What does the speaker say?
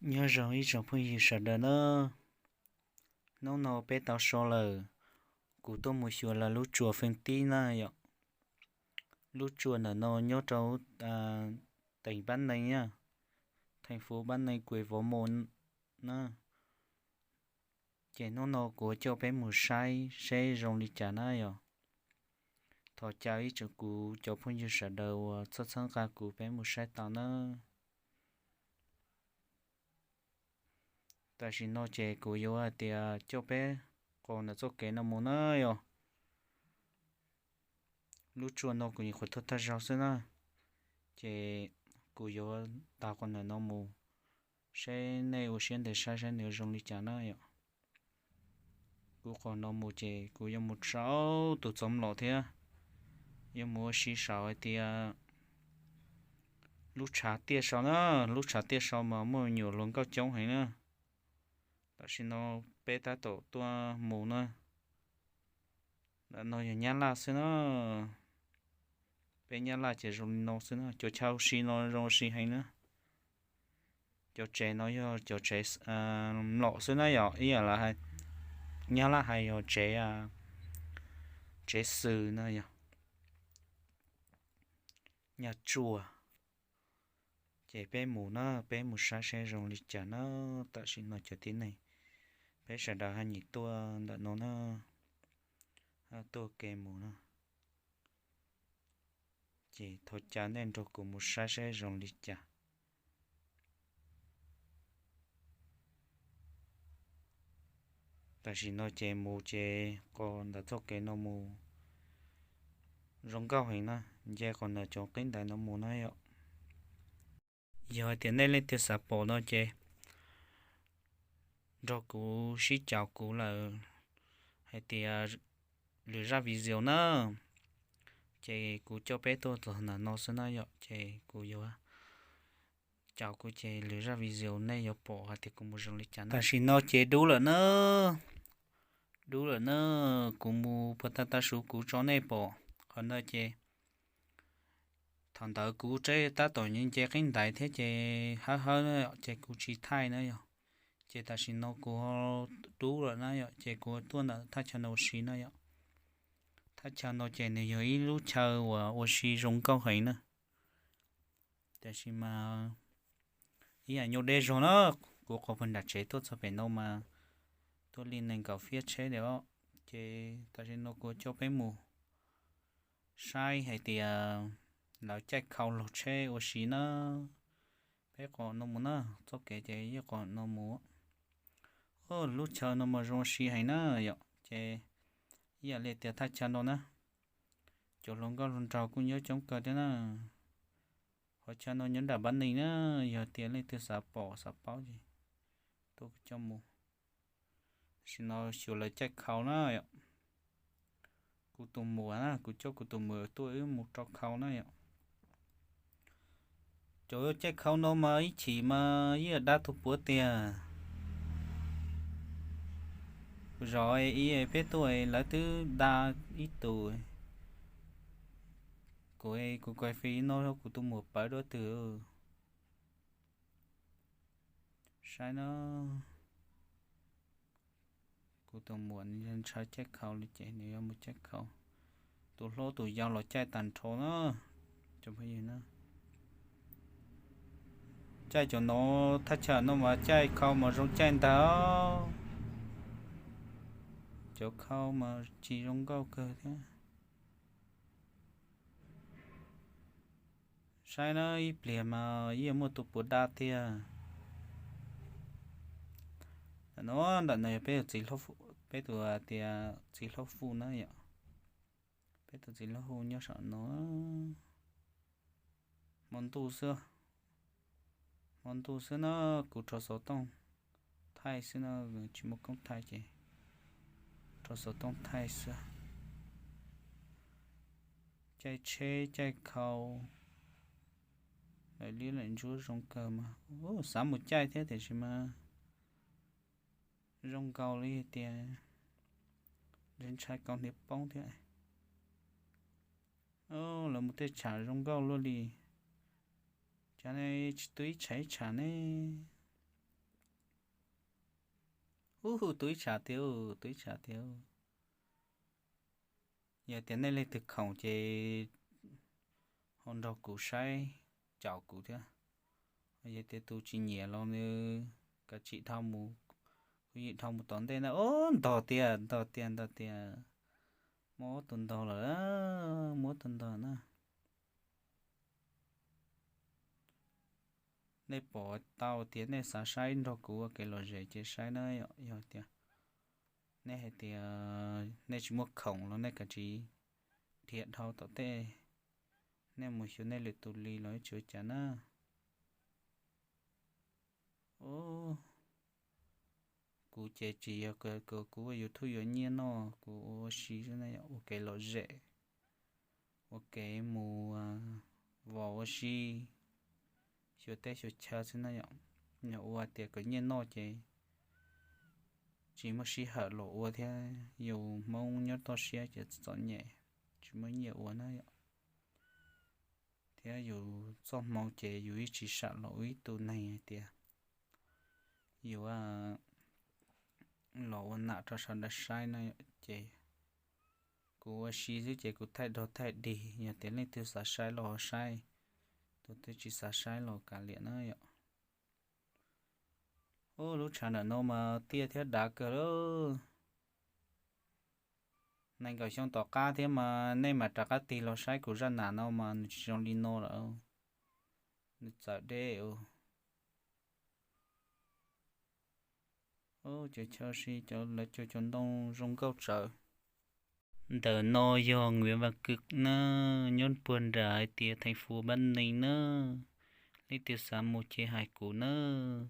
Nyob zoo ib tsoom phooj ywg sawv daws na, hnub no peb tau so lawm, kuv tuaj mus xyuas lawv lub tsuas feej tib na yom. Lub tsuas ntawm no nyob rau teem Pab Neeg na, theej fuv Pab Neeg kuv vov mus na. Ces hnub no kuv coj peb mus saib seb zoo li cas na yom. Thov caw ib tsoom kuv cov phooj ywg sawv daws uas txhawb txhawb nqa kuv peb mus saib tau na. Tam sim no ces kuv yuav hais tias coj peb qos ntawm txoj kev no mus na yom. Lub tsuas no kuv nyuam qhuav tuaj tag zog xwb na, ces kuv yuav tav qos ntawm no mus, seb nej ua siab ntev saib seb nws zoo li cas na yom. Kuv qos no mus ces kuv yuav mus saum tus txoov mlom thiab, yuav mus ua si saum hais tias lub tshav tiaj sau na, lub tshav tiaj sau mas muaj nyuam hluas nkauj coob heev na. Tam sim no peb tab tom tuaj mus na. Ntawm no yog Nyab Laj xwb na. Peb Nyab Laj ces zoo li no xwb na, cov chaw ua si no zoo ua si heev na. Cov tsev no yog cov tsev mlom xwb na yom, ib yam li Nyab Laj hais yog tsev, tsev xwm na yom, nyaj tsuag. Ces peb mus na, peb mus saib seb zoo li cas na. Tam sim no cov tib neeg, peb sawv daws haj nyim tuaj ntawm no na, tuaj kev mus na. Ces thov caw nej nrog kuv mus saib seb zoo li cas. Tam sim no ces mus ces qos ntawm txoj kev no mus zoo nkauj heev na, nce qos ntawm cov qib ntaiv no mus na yom. Yog hais tias nej leej twg xav pom no ces nrog kuv sib caum kuv lawm hais tias lwm zaj video na, ces kuv coj peb tuaj txog ntawm no xwb na yom, ces kuv yuav caum kuv ces lwm zaj video nej yuav pom hais tias kuv mus zoo li cas na. Tam sim no ces dub lawm na, dub lawm na, kuv mus puag ta tav su kuv tso nej pom qhov ntawd ces thaum ntawd kuv tab tom nce qib ntaiv thiab ces hawb hawb na ces kuv tsis thaij na yom. Ces tam sim no kuv dub lawm na yom, ces kuv tuaj ntawm thaj chaw no ua si na yom. Thaj chaw no ces nws yog ib lub chaw uas ua si zoo nkauj heev na. Tiam sis mas ib yam nyuaj deb zog na, kuv qhov puag nram tsev tuaj txog pem no mas tuaj li nees nkaum fiab tsheb lawm os. Ces tam sim no kuv coj peb mus saib hais tias lawv caij khau laug tsheb ua si na. Peb qos no mus na, txoj kev ces yeej qos no mus. Lub chaw no mas zoo ua si heev na yom, ces ib yam li tias thaj chaw no na, cov hluas nkauj hluas nraug kuj nyob coob kawg thiab na. Qhov chaw no nyob nram Pab Neeg na, yog tias leej twg xav pom xav paub ces tuaj coj mus. Tam sim no xyuas lawv caij khau na yom. Kuv tus muam na, kuv coj kuv tus muam tuaj wb mus rau khau na yom. Cov caij khau no mas ib chim mas ib yam dab tuag puav tiag. Kuv zov ib peb tuaj lawv twb da ib tus. Kuv, kuv kuv fi no kuv tus muam pawv dua twg. Saib na, kuv tus muam nws ntshaw caij khau li ces nws yuav mus caij khau. Tus hlob tus yau los caij tag nrho na. Cov phooj ywg na, caij cov no, thaj chaw no mas caij khau mas zoo caij ntag. Cov khau mas tsis zoo nkauj kawg thiab. Saib na, ib pliag mas yeej muaj tus puav da tiag. No ntawm no yog peb tus txiv hlob, peb tus tias txiv hlob hu na yom. Peb tus txiv hlob hu nyob saum no. Hmo ntuj xwb, hmo ntuj xwb na, kuv rho xov tooj thaij xwb na, tsis muaj koob thaij ces rho xov tooj thaij xwb. Caij tsheb caij khau, lawm liab lawm ntsuab zoo kawg mas xav mus caij thiab tiam sis mas zoo nkaus li tias ntshai kaus hniav poob thiab. Lawv mus tej tsham zoo nkauj luaj li, cas ne tsis tu ib tsham ib tsham ne. Ub, tu ib tshav tiag, tu ib tshav tiag. Yog tias nej leej twg khoom ces ho nrog kuv saib, caum kuv thiab. Yog tias tus tsis nyiam los nws kav tsij dhau mus, kuv yeej dhau mus tom ntej na. Ub, ntog tiag, ntog tiag, ntog tiag. Muaj ob tug ntog lawm, muaj ob tug ntog na. Nej pom tau tias nej xav saib nrog kuv ua kev lom zem ces saib na. Yog tias nej hais tias nej tsis muaj khoom los nej kav tsij dhia dhau tom tej, nej mus xyuas nej lwm tus li los tsis ua cas na. Kuv ces tsis yog kuv ua YouTube yuav nyiaj noj, kuv ua ua si xwb na yom, ua kev lom zem, ua kev mus vos ua si, xyuas teb xyuas chaw xwb na yom. Yog ua tias kom nyiaj noj ces tsis muaj sij hawm los ua thiab, yus Hmoob nyob toj siab ces txom nyem, tsis muaj nyiaj ua na yom. Thiab yus txoj hmoo ces yus yeej tsis sam los ua ib tug neeg hais tias yus los ua nam rau sawv daws saib na. Ces kuv ua si xwb ces kuv thaij dog thaij dig, yog tias leej twg xav saib los saib, tus twg tsis xav saib los kav liam na yom. Ub, lub tshav ntawm no mas tiaj thiab dav kawg lauj. Nees nkaum xyoo tom qab thiab mas nej mam rov qab tig los saib kuv zaj nam no mas nws tsis zoo li no lawm, nws txawm deb. Ub, ces chaw si cov lawv cog cov ntoo zoo nkauj tsawv. Ntawm no yog Nguyễn Văn Cực na, nyob puag nram hais tias thành phố Bắc Ninh na. Leej twg xav mus ces hais kuv nawb.